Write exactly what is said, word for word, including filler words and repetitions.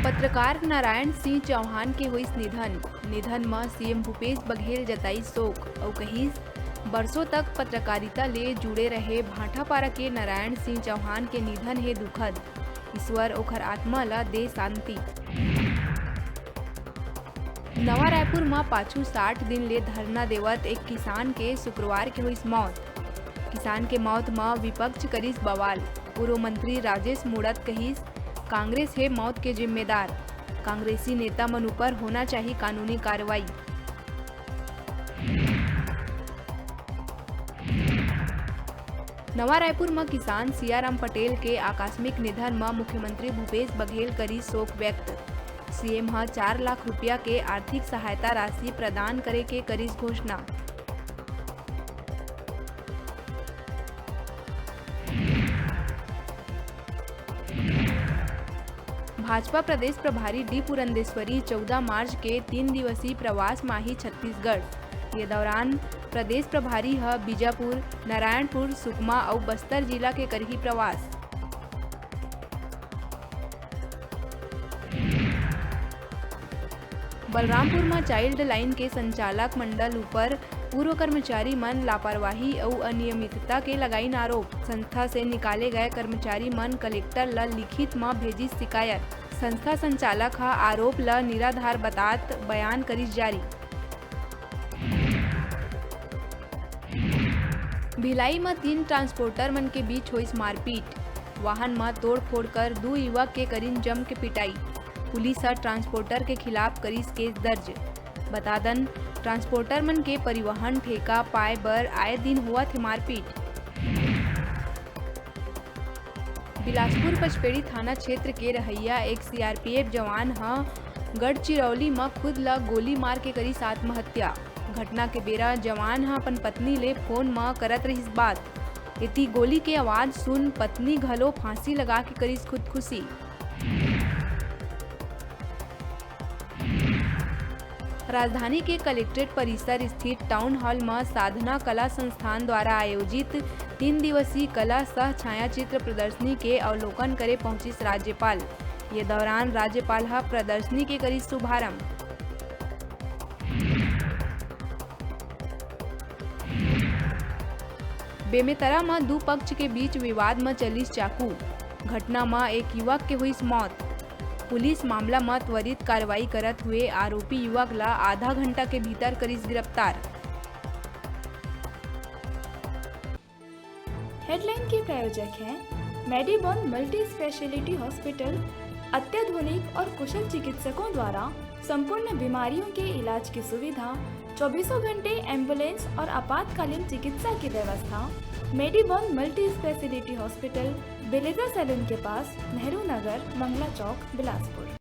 पत्रकार नारायण सिंह चौहान के होइस निधन। निधन म सीएम भूपेश बघेल जताइस शोक अउ कहिस, बरसों तक पत्रकारिता ले जुड़े रहे भाटापारा के नारायण सिंह चौहान के निधन हे दुखद। ईश्वर ओखर आत्मा ल दे शांति। नवा रायपुर म पाछू साठ दिन ले धरना देवत एक किसान के शुक्रवार के होइस मौत। किसान के मौत म विपक्ष करिस बवाल। पूर्व मंत्री राजेश मूणत कहिस, कांग्रेस हे मौत के जिम्मेदार। कांग्रेसी नेता मन ऊपर होना चाही कानूनी कार्रवाई। नवा रायपुर म किसान सियाराम पटेल के आकस्मिक निधन म मुख्यमंत्री भूपेश बघेल करिस शोक व्यक्त। सीएम ह चार लाख रुपया के आर्थिक सहायता राशि प्रदान करे के करिस घोषणा। भाजपा प्रदेश प्रभारी डी पुरंदेश्वरी चौदह मार्च के तीन दिवसीय प्रवास म आही छत्तीसगढ़। ये दौरान प्रदेश प्रभारी ह बीजापुर, नारायणपुर, सुकमा अउ बस्तर जिला के करही प्रवास। बलरामपुर म चाइल्ड लाइन के संचालक मंडल ऊपर पूर्व कर्मचारी मन लापरवाही अउ अनियमितता के लगाइन आरोप। संस्था से निकाले गए कर्मचारी मन कलेक्टर ल लिखित म भेजिस शिकायत। संस्था संचालक ह आरोप ल निराधार बतात बयान करिस जारी। भिलाई म तीन ट्रांसपोर्टर मन के बीच होइस मारपीट। वाहन म तोड़फोड़ कर दू युवक के करिन जम के पिटाई। पुलिस ह ट्रांसपोर्टर के खिलाफ करिस केस दर्ज। बता दन, ट्रांसपोर्टर मन के परिवहन ठेका पाए बर आए दिन होवत हे मारपीट। बिलासपुर पचपेड़ी थाना क्षेत्र के रहइया एक सीआरपीएफ जवान ह गढ़चिरौली म खुद ल गोली मार के करिस आत्महत्या। घटना के बेरा जवान ह अपन पत्नी ले फोन म करत रहिस बात। एती गोली के आवाज सुन पत्नी घलो फांसी लगा के करिस खुदकुशी। राजधानी के कलेक्ट्रेट परिसर स्थित टाउन हॉल म साधना कला संस्थान द्वारा आयोजित तीन दिवसीय कला सह छायाचित्र प्रदर्शनी के अवलोकन करे पहुंचिस राज्यपाल। ये दौरान राज्यपाल ह प्रदर्शनी के करिस शुभारंभ। बेमेतरा म दू पक्ष के बीच विवाद म चलिस चाकू। घटना म एक युवक के होइस मौत। पुलिस मामला म त्वरित कार्रवाई करत हुए आरोपी युवक ल आधा घंटा के भीतर करिस गिरफ्तार। हेडलाइन के प्रायोजक हैं मेडीबॉन मल्टी स्पेशलिटी हॉस्पिटल। अत्याधुनिक और कुशल चिकित्सकों द्वारा संपूर्ण बीमारियों के इलाज की सुविधा, चौबीसों घंटे एम्बुलेंस और आपातकालीन चिकित्सा की व्यवस्था। मेडीबॉन मल्टी स्पेशलिटी हॉस्पिटल, बेलेजा सैलून के पास, नेहरू नगर, मंगला चौक, बिलासपुर।